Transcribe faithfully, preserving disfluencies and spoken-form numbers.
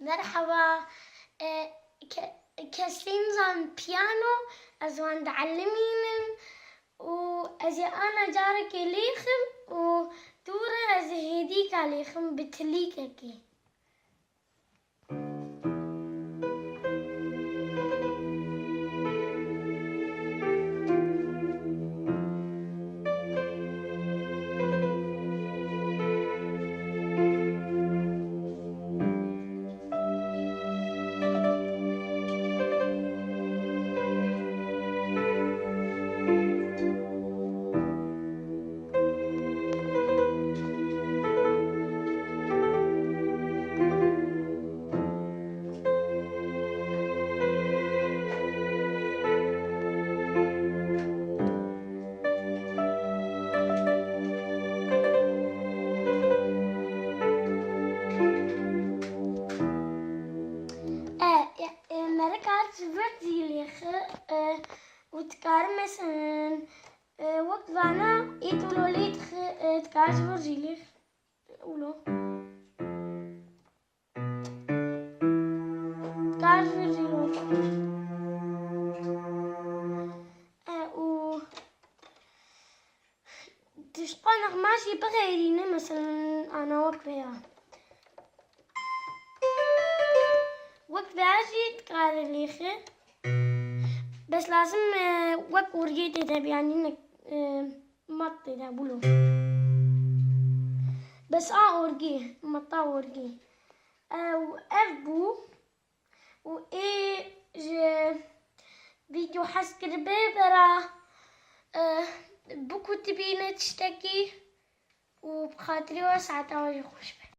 Merhaba. E, ke-, kesî nizan piyano, ez wan dielimînim û ez ê ana carekê lêxim û dû re ez ê hêdîka lêxim bi tilîkekê. E, e, e, me re kar ji vir jî lêxe, e, û dikarim, meselen, e, wek vana, ê tololê dixi, e, dikar ji vir jî lêxe. Wilo. Dikar ji vir jî lêxe. E, û Tiştqa nexma jî bixeyrîne, meselen, ana wek vêya. Wek vêya jî dikare lêxe. Bes lazim, e, wek orgê tê de be, yanî ne, e, mat tê de, wilo. Bes a orgê, mata orgê. Ew, ev bû. Û ê ji vîdeo hez kiribe bera, eh, bikutibîne tiştekî û bi xatirê we saeta we jî xweş be.